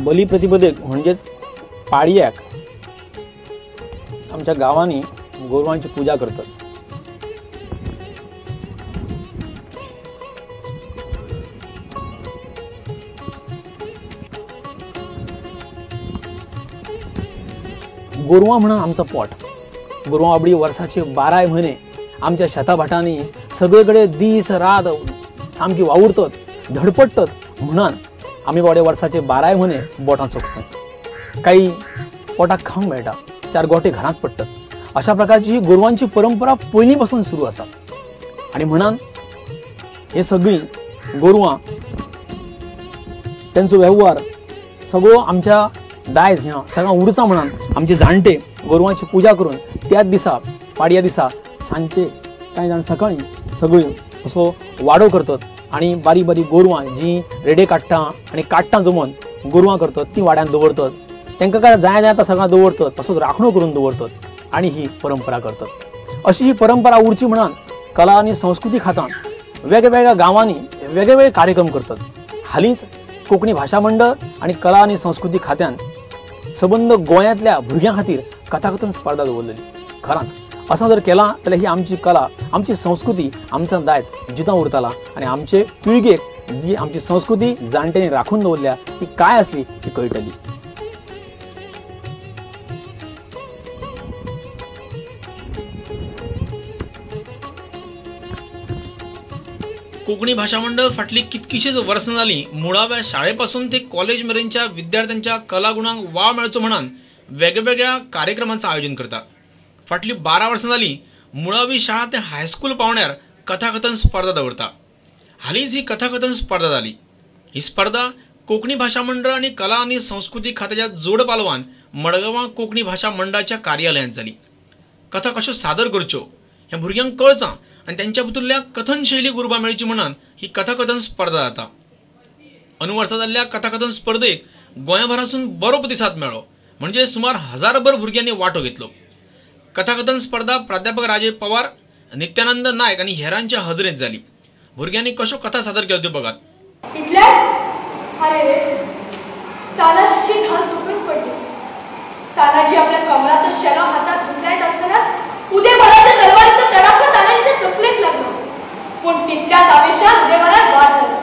बलिप्रतिपदेक म्हणजेच पाडयाक आमच्या गांवांनी गोरवांची पूजा करतात। गोरवां म्हणून आमचो पोट, गोरवां बाबडी वर्साचे 12 म्हयने आमच्या शेताभाटांनी सगळे कडेन दीस रात सामकी वावुरतात, धडपडटात, म्हणून आमी बाबडे वर्साचे 12 म्हयने बोटां चोखतात। काही पोटाक खावंक मेळटा, 4 गोटे घरांत पडटात। अशा प्रकारची ही गोरवांची परंपरा पयलीं पासून सुरू आसा आनी म्हणून हे सगळीं गोरवां तेंचो वेव्हार सगळो आमच्या दायज ह्या सगळ्या उरचा म्हणून आमचे जाणटे गोरवांची पूजा करून त्याच दिसा पाडया दिसा सांजचे कांय जाण सकाळीं सगळीं असो वाडो करतात आनी बारीक बारीक गोरवां जी रेडे काडटा आनी काडटां जमोवन गोरवां करतात ती वाड्यान दवरतात। तांकां काय जाय जाय आतां सगळ्यां दवरतात, तसोच राखणो करून दवरतात आनी ही परंपरा करतात। अशी ही परंपरा उरची म्हणून कला आनी संस्कृती खात्यान वेगवेगळ्या गांवांनी वेगवेगळे कार्यक्रम करतात। हालींच कोंकणी भाशा मंडळ आनी कला आनी संस्कृती खात्यान सबंद गोंयांतल्या भुरग्यां खातीर कथाकथन स्पर्धा दवरलेली। खरांच असं जर केलां जाल्यार ही आमची कला, आमची संस्कृती, आमचा दायज जिता उरताला आनी आमचे पिळगेक जी आमची संस्कृती जाणट्यांनी राखून दवरल्या ती काय आसली ती कळटली। कोंकणी भाशा मंडळ फाटली कितकीशीच वर्सां जालीं मुळाव्या शाळेपासून ते कॉलेज मेरेनच्या विद्यार्थ्यांच्या कलागुणांक वाव मेळचो म्हणून वेगवेगळ्या कार्यक्रमांचं आयोजन करता। फाटली 12 वर्सां जालीं मुळावी शाळा ते हायस्कूल पावण्यार कथाकथन स्पर्धा दवरता। हालींच ही कथाकथन स्पर्धा जाली। ही स्पर्धा कोंकणी भाशा मंडळ आनी कला आनी संस्कृती खात्याच्या जोड पालवान मडगांवां कोंकणी भाशा मंडळाच्या कार्यालयांत जाली। कथा कश्यो सादर करच्यो हें भुरग्यांक कळचां आनी तेंच्या भितरल्या कथन शैली उर्बा मेळची म्हणून ही कथाकथन स्पर्धा जाता। अनुवर्सा जाल्ल्या कथाकथन स्पर्धेक गोंयभरासून बरो प्रतिसाद मेळ्ळो, म्हणजे सुमार 1000भर भुरग्यांनी वांटो घेतलो। कथाकथन स्पर्धा प्राध्यापक राजे पवार, नित्यानंद नायक आनी हेरांच्या हजरेंत जाली। भुरग्यांनी कश्यो कथा सादर केल्यो त्यो बघात। इतल्यात अरे रे, तानाजीची धाल तुटून पडली। तानाजी आपल्या कमराचा शेलो हातात धुकलायत असतानाच उदयबाराच्या तलवारीचा तडाखा तानाजीच्या तकलेक लागला। पूण तितल्याच आवेशात उदयबारात वाद झाला।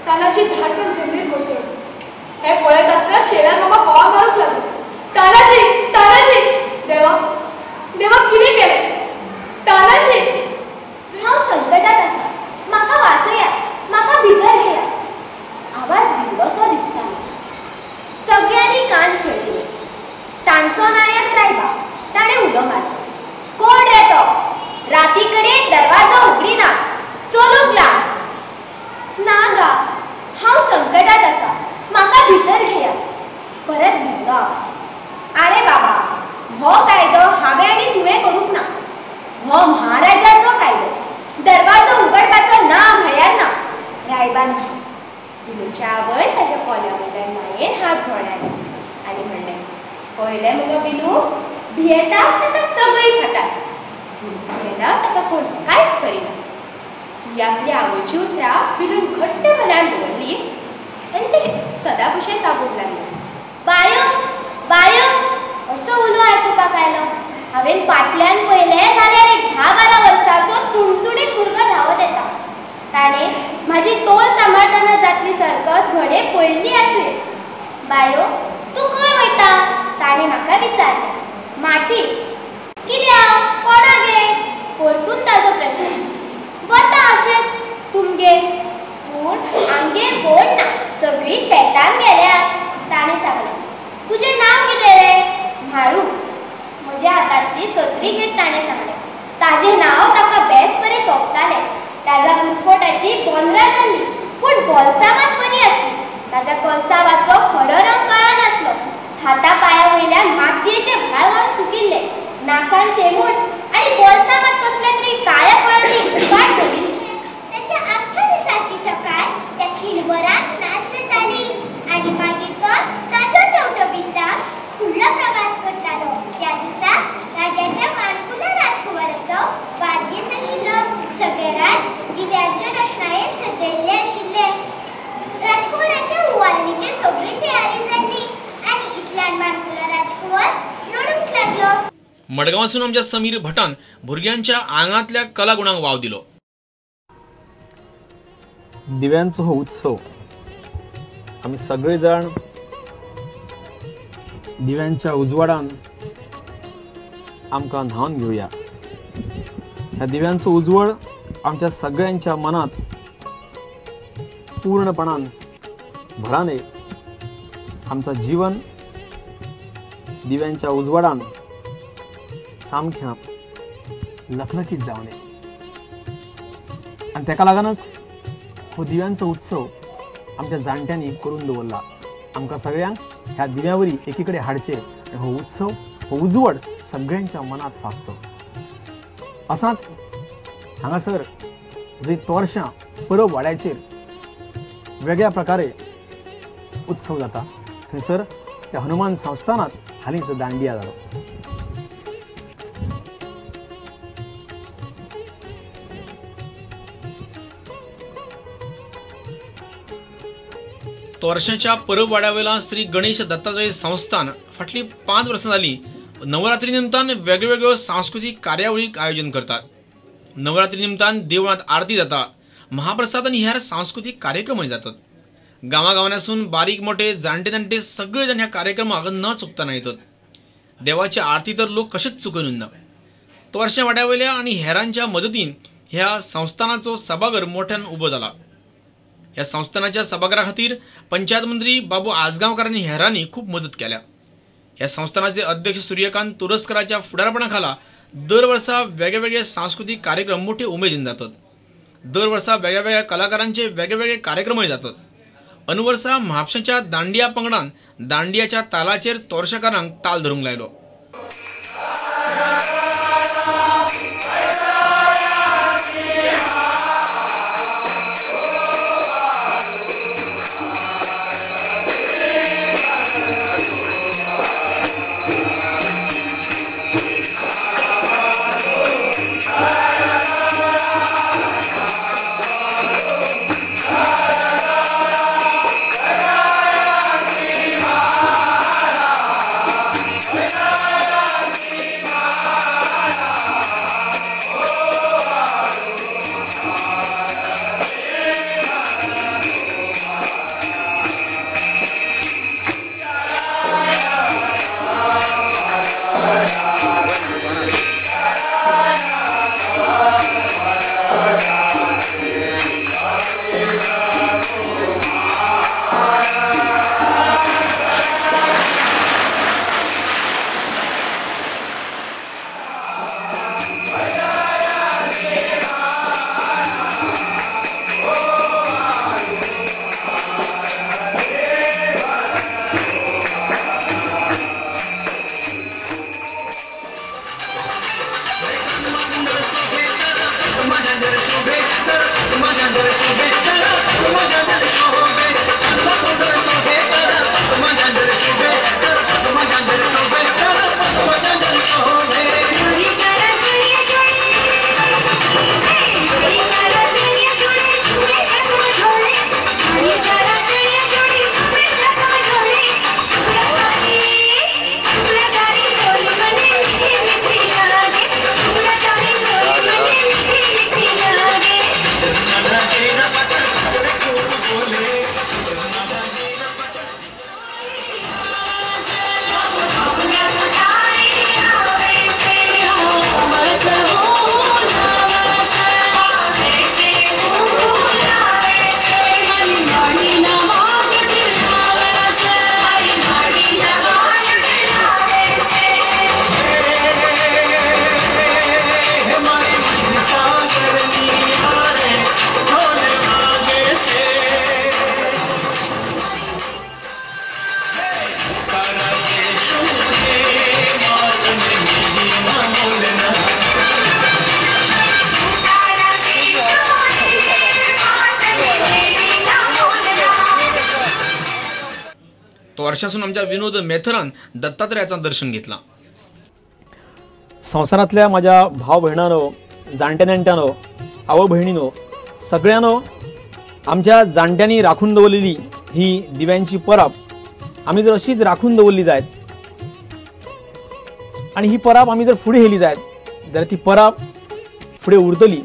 तानाजी धाटून जमनीर कोसळली। हे पळयत असताना शेलार मामा बोवाळ मारूंक लागलो, तानाजी, तानाजी, देवा देवा कितें केलें, तानाजी हांव संकटात आसा, म्हाका वाचयात, म्हाका भितर घेयात। आवाज भिल्लोसो दिसतालो। सगळ्यांनी कान शेळयले। तांचो नायक रायबा, ताणें उलो मारलो, कोण रे तो? राती कडेन दरवाजो उगडिना, चलूंक लाग। ना गा, हांव संकटात आसा, म्हाका भितर घेयात। परत भिल्लो आवाज, आरे बाबा, हो कायदो हांवें आनी तुवें करूंक ना, हो महाराजाचो कायदो, दरवाजो उगडपाचो ना म्हळ्यार ना। रायबान म्हळें। बिलूच्या आवयन ताच्या कोल्या वयल्यान मायेन हात भोंवडायलो आनी म्हणलें, पळयलें मुगो बिलू, भियेता ताका सगळीं खातात, पूण भियेना ताका कोण कांयच करिना। ही आपली आवयची उतरां बिलून घट्ट मनान दवरली आनी ते सदां भशेन वागूंक लागलें। बायो, बायो असो उलो आयकुपाक आयलो। हांवें फाटल्यान पळयलें जाल्यार एक 10-12 वर्सांचो चुणचुणीत भुरगो धांवत येता। ताणें म्हाजी तोल सांबाळटना जातली सर्कस घडये पळयल्ली आसुये। बायो, तूं खंय वयता? ताणें म्हाका विचारलें। माटी। कित्याक? कोणागे? परतून ताजो प्रश्न। वता अशेंच तुमगेर। पूण आमगेर कोण ना, सगळीं शेतान गेल्यात। ताणें सांगलें। तुजें नांव कितें रे? म्हाळू। म्हज्या हातांतली सत्री घेत ताणें सांगलें। ताजें नांव ताका बेस बरें सोबतालें। ताज्या बुस्कोटाची बोंदरां जाल्ली, पूण बोल्सां मात बरीं आसलीं। ताज्या कोलसावाचो खरो रंग कळनासलो। हाता पांया वयल्यान मातयेचे व्हाळ व्हाळून सुकिल्ले, नाकान शेमूट आनी बोल्सां मात कसल्या तरी काळ्या फळांनी उगाट धरिल्ली। ताच्या आख्ख्या दिसाची थकाय त्या खिणभरांत नाच जाताली आनी मागीर तो ताजो टवटवीत जावन फुडलो प्रवास करतालो। त्या दिसा राजाच्या मानकुला राजकुंवराचो वाडदीस आशिल्लो। सगळे राज दिव्यांच्या रोशणायेन सजयल्ले आशिल्ले। राजकुंवराच्या उवारणीची सगळी तयारी जाल्ली। मडगांवासून आमच्या समीर भटान भुरग्यांच्या आंगांतल्या कलागुणांक वाव दिलो. दिव्यांचो हो उत्सव आमी सगळे जाण दिव्यांच्या उजवाडान आमकां न्हावन घेवया. ह्या दिव्यांचो उजवाड आमच्या सगळ्यांच्या मनात पूर्णपणान भराने आमचा जीवन दिव्यांच्या उजवाडान सामक्या लखलखीत जावने. आनी तेका लागूनच हो दिव्यांचो उत्सव आमच्या जाणट्यांनी करून दवरला. आमकां सगळ्यांक ह्या दिव्यावरी एकीकडे हाडचे आनी हो उत्सव हो उजवाड सगळ्यांच्या मनात फांकचो. असाच हांगासर जंय तोरशां परब वाड्याचेर वेगळ्या प्रकारे उत्सव जाता थंयसर त्या हनुमान संस्थानात हालींच दांडिया जालो. तोरशाच्या परब वाड्यावेला श्री गणेश दत्तात्रय संस्थान फाटली 5 वर्सां जाली नवरात्री निमतान वेगवेगळ्यो सांस्कृतीक कार्यावळीक आयोजन करतात. नवरात्री निमतान देवळांत आरती जाता, महाप्रसाद आनी हेर सांस्कृतीक कार्यक्रमय जातात. गांवागांवांसून बारीक मोठे जाणटे जाणटे सगळे जाण ह्या कार्यक्रमाक न चुकतना येतात. देवाची आरती तर लोक कशेच चुकून ना. तोरशा वाड्यावयल्या आनी हेरांच्या मदतीन ह्या संस्थानाचो सभाघर मोठ्यान उबो जाला. ह्या संस्थानाच्या सभाघरा खातीर पंचायत मंत्री बाबू आजगांवकार आनी हेरांनी खूब मदत केल्या. ह्या संस्थानाचे अध्यक्ष सूर्यकांत तुरस्कराच्या फुडारपणा खाला दर वर्सा वेगवेगळे सांस्कृतीक कार्यक्रम मोठे उमेदीन जातात. दर वर्सा वेगवेगळ्या कलाकारांचे वेगवेगळे कार्यक्रमय जातात. अनुवर्सा म्हापशेंच्या दांडिया पंगडान दांडियाच्या तालाचेर तोरशेकारांक ताल धरूंक लायलो. वर्षासून आमच्या विनोद मेथरान दत्तात्रयाचं दर्शन घेतला. संवसारांतल्या माझ्या भाव भयणांनो, जाणट्या नेणट्यांनो, आवय भयणीनो, सगळ्यांनो आमच्या जाणट्यांनी राखून दवरलेली ही दिव्यांची परब आमी जर अशीच राखून दवरली जायत आनी ही पराब आमी जर फुडें व्हेली जायत जाल्यार ती पराब फुडें उरतली,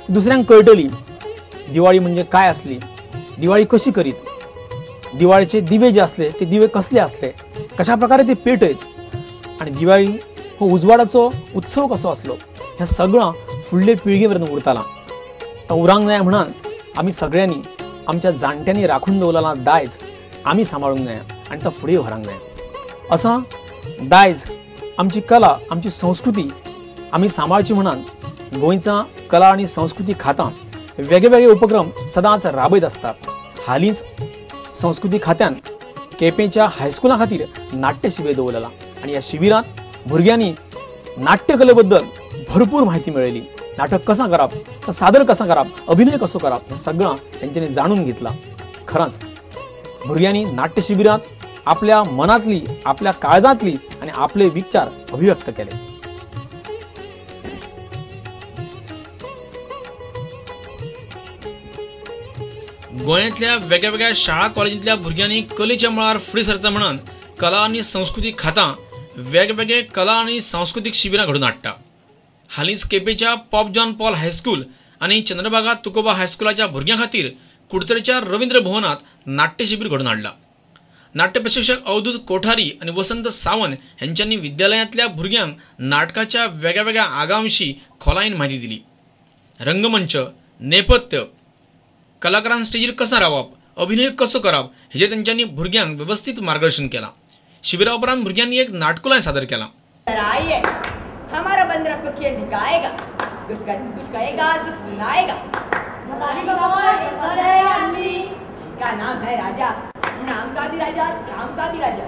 दुसऱ्यांक कळटली दिवाळी म्हणजे काय आसली, दिवाळी कशी करीत, दिवाळीचे दिवे जे आसले ते दिवे कसले आसले, कशा प्रकारे ते पेटयत आनी दिवाळी हो उजवाडाचो उत्सव कसो आसलो, हें सगळां फुडले पिळगे मेरेन उरतालां. तो उरांक जाय म्हणून आमी सगळ्यांनी आमच्या जाणट्यांनी राखून दवरला दायज आमी सांबाळूंक जाय आनी तो फुडें व्हरांक जाय. असां दायज आमची कला आमची संस्कृती आमी सांबाळची म्हणून गोंयचा कला आनी संस्कृती खातां वेगळे वेगळे उपक्रम सदांच राबयत आसता. हालींच संस्कृती खात्यान केपेंच्या हायस्कुला खातीर नाट्य शिबीर दवरला आनी ह्या शिबिरांत भुरग्यांनी नाट्यकले बद्दल भरपूर म्हायती मेळयली. नाटक कसां करप, सादर कसां करप, अभिनय कसो करप हें सगळां तेंच्यांनी जाणून घेतलां. खरांच भुरग्यांनी नाट्य शिबिरांत आपल्या मनांतली, आपल्या काळजांतली आनी आपले विचार अभिव्यक्त केले. गोंयांतल्या वेगळ्या शाळा कॉलेजींतल्या भुरग्यांनी कलेच्या मळार फुडें सरचा म्हणून कला आनी संस्कृती खातां वेगवेगळे कला आनी सांस्कृतीक शिबिरां घडोवन हाडटा. हालींच केपेंच्या पॉप जॉन पॉल हायस्कूल आनी चंद्रभागा तुकोबा हायस्कुलाच्या भुरग्यां खातीर कुडचडेच्या रवींद्र भवनांत नाट्य शिबीर घडोवन हाडलां. नाट्य प्रशिक्षक अवधूत कोठारी आनी वसंत सावंत हेंच्यांनी विद्यालयांतल्या भुरग्यांक नाटकाच्या वेगळ्यावेगळ्या आगां विशीं खोलायेन म्हायती दिली. रंगमंच, नेपथ्य, कलाकारान स्टेजीर कसां रावप, अभिनय कसो करप हेजेर तेंच्यांनी भुरग्यांक वेवस्थीत मार्गदर्शन केलां. शिबिरा उपरांत भुरग्यांनी एक नाटकुलांय सादर केलां. हमारा बंदर आपको खेल दिखाएगा, कुछ कहेगा तो सुनाएगा। का नाम है राजा, नाम का भी राजा, काम का भी राजा।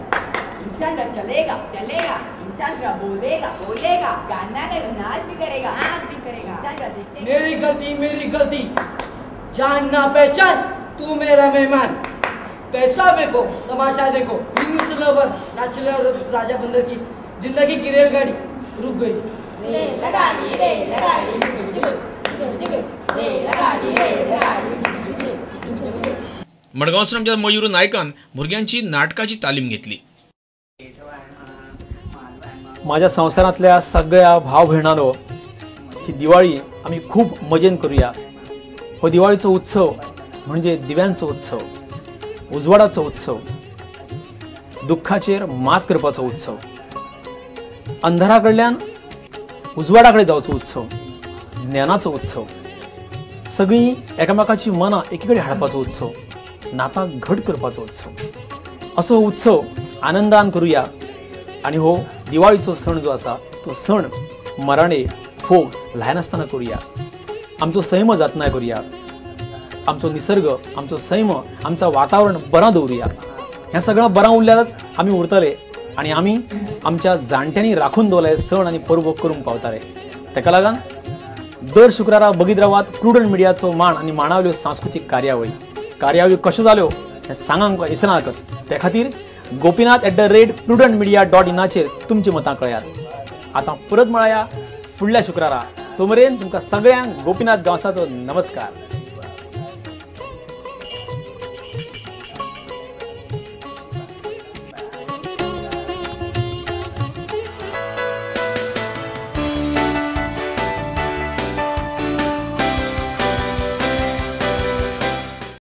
इंसान का चलेगा चलेगा, इंसान का बोलेगा बोलेगा, गाना का नाच भी करेगा नाच भी करेगा। इंसान का देखते मेरी गलती जान ना पहचान, तू मेरा मेहमान, पैसा देखो तमाशा देखो, राजा बंदर की जिंदगी की रेलगाड़ी रुक गई। मडगांवसून आमच्या मयूर नायकान भुरग्यांची नाटकाची तालीम घेतली. माझ्या संवसारांतल्या सगळ्या भाव भयणांनो, ही दिवाळी आमी खूब मजेन करूया. हो दिवाळीचो उत्सव म्हणजे दिव्यांचो उत्सव, उजवाडाचो उत्सव, दुःखाचेर मात करपाचो उत्सव, अंधारा कडल्यान उजवाडा कडेन जावचो उत्सव, ज्ञानाचो उत्सव, सगळीं एकामेकाची मनां एकी कडेन हाडपाचो उत्सव, नातां घट करपाचो उत्सव. असो उत्सव आनंदान करूया आनी हो दिवाळीचो सण जो आसा तो सण मराणे फोग ल्हायनासतना करूया. आमचो सैम जातनाय करूया, आमचो निसर्ग, आमचो सैम, आमचो वातावरण बरां दवरुया. हें सगळें बरां उरल्यारच आमी उरतले आनी आमी आमच्या जाणट्यांनी राखून दवरले सण आनी परबो करूंक पावताले. ताका लागून दर शुक्रारा बगीत रावात प्रुडंट मिडियाचो माण आनी माणावल्यो सांस्कृतीक कार्यावळी. कार्यावळी कश्यो जाल्यो हें सांगांक विसरनाकात. ते खातीर Gopinath @prudentmedia.in तुमची मतां कळयात. आतां परत मेळया फुडल्या शुक्रारा. तो मेरेन तुमकां सगळ्यांक गोपीनाथ गांवसाचो नमस्कार.